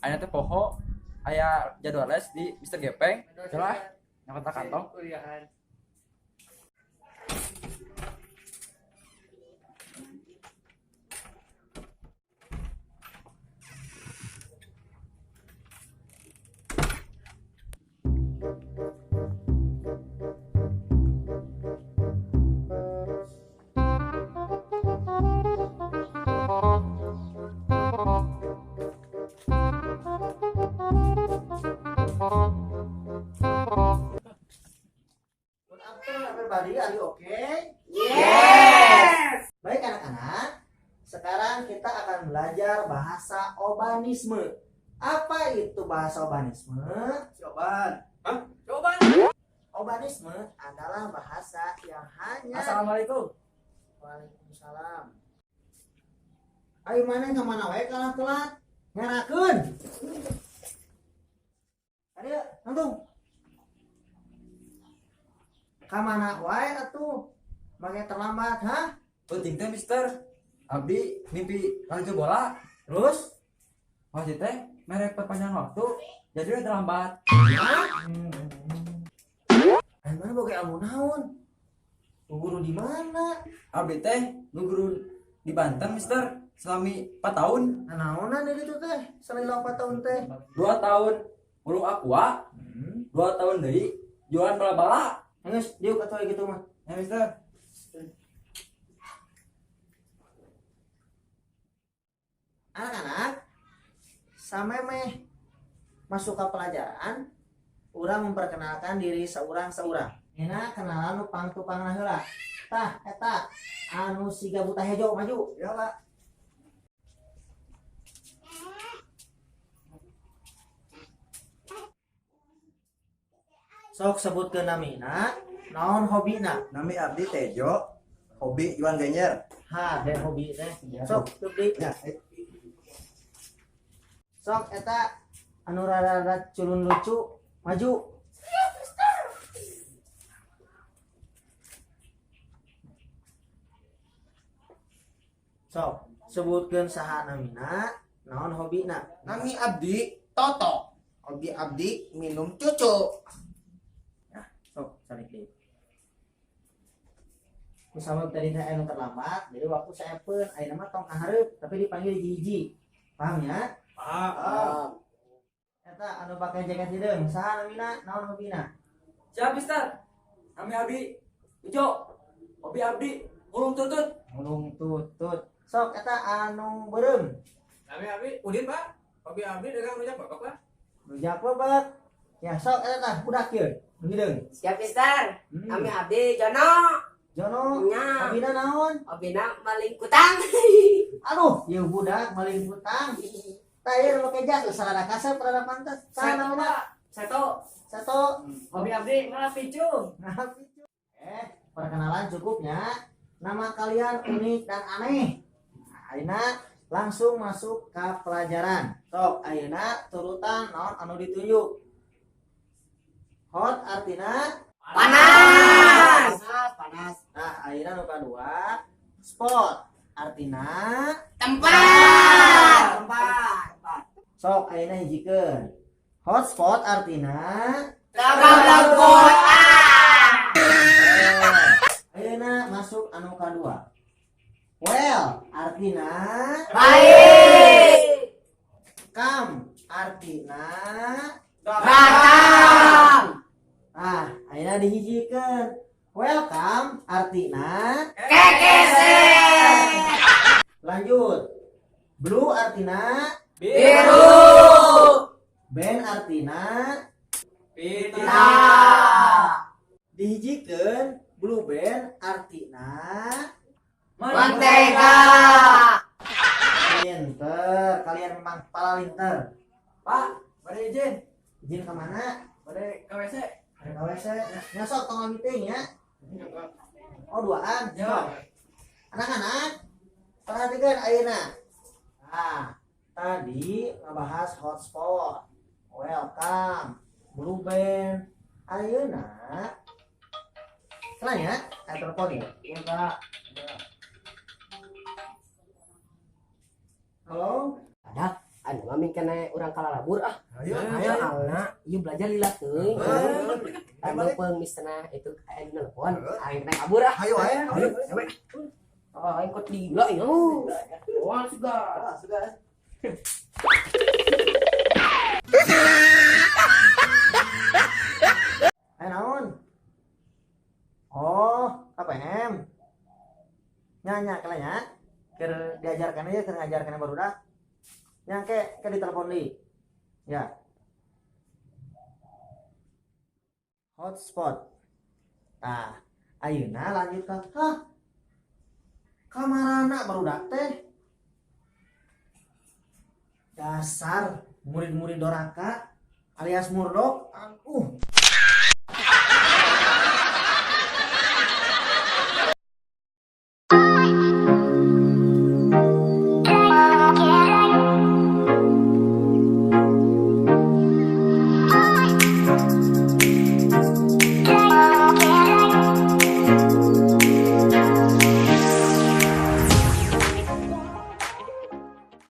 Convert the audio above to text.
Aya teh poho aya jadwal les di Mister Gepeng. Celah, nyokot kantong. Kuliahan. Good afternoon everybody, are you okay? Yes. Baik anak-anak, sekarang kita akan belajar bahasa Obanisme. Apa itu bahasa Obanisme? Cobaan. Coba. Obanisme adalah bahasa yang hanya. Assalamualaikum. Waalaikumsalam. Ayo mana ka mana wae kalah telat. Ngerakeun. Ayo, nangtung. Ka mana wae atuh? Make terlambat, ha? Penting teh Mister. Abdi mimpi lanjut bola. Terus? Wasit teh merek perpanjangan waktu jadi we terlambat. Ayo mana boga ilmu naon? Guru di mana? Abdi teh guru di Banten Mister selama 4 tahun. Nah, naonan di ditu teh? Selama 4 tahun teh. 2 tahun mulung aqua, 2 tahun deui jualan bala-bala. Geus, diuk atuh gitu mah. Ya Mister. Anak-anak, samemeh masuk ke pelajaran, urang memperkenalkan diri seorang-seorang. Enak kenalan nu pangtupangna heula. Tah, eta anu siga buta hejo maju. Ya, Pak. Sok sebutkeun namina, naon hobina? Nami abdi Tejo, hobi jualan genjer. Ha, deh hobi teh. Sok deui. Ya, Sok eta anu rada-rada culun lucu maju. Sok sebutkeun saha namina, naon hobina? Nami abdi Toto. Hobi abdi minum cucu. Sok cari deui. Misalnya tadi saya anu terlambat, jadi waktu saya pun ayeuna mah tong kahareup, tapi dipanggil hiji-hiji. Paham ya? Paham. Eta anu pakai jaket hideung, saha namina, naon hobina? Siap Mister. Kami Abdi Ujo. Hobi Abdi mulung tutut. Mulung tutut. Sok eta anu beureum. Nami abdi Udin, Pak. Hobi abdi dagang rujak bebek, Pak. Rujak bebek. Ya sok eta tah budak ieu, nu hideung. Siap, Mister. Kami abdi Jono. Jono, Nya. hobina naon? Hobina maling kutang. Aduh, ieu budak maling kutang. Tah ieu nu make jas sarada kasep rada pantes. Saha namina? Satu. Satu. Hobi abdi ngalah picu. Nah, perkenalan cukupnya. Nama kalian unik dan aneh. Nah, ayeuna langsung masuk ke pelajaran. Sok, ayeuna turutan naon anu ditunjuk. Hot artina Panas. Panas. Nah, ayeuna nu kadua, spot artina Tempat. Tempat. Sok ayeuna hijikeun. Hotspot artina Tempat kota. Ayeuna masuk anu kadua. Well artina Baik. Come artina Datang. Ah, ayeuna dihijikeun. Welcome artina Kekese. Lanjut. Blue artina Biru. Band artina Pita. Dihijikeun blue band artina Mentega. Pinter, kalian memang palalinter. Pak, bade izin. Izin ke mana? Bade ke WC. Ada ke WC. Nyosok tong meeting ya. Oh, duaan. Ya. Anak-anak, perhatikan ayeuna. Nah, tadi ngebahas hotspot. Welcome, blue band. Ayeuna Salah ya? Ada telepon ya? Iya, Pak. Halo? Ada. Anu mah mingkene urang kalalabur ah. Ayo, Ayo alna, ieu belajar lila teuing. Anu peung misalna itu aya nu nelpon, aing teh kabur ah. Ayo, ayo. Ayo, ayo. Ah, aing kot lila ieu. Wah, sudah. Sudah. Ayo naon? Oh, KPM. Nya nya kela nya. Keur diajarkan aja, keur ngajarkan barudak. Nya ke ditelepon deui. Ya. Hotspot. Tah, ayeuna lanjut ke hah. Kamarana barudak teh? Dasar murid-murid doraka alias murdok. Aduh.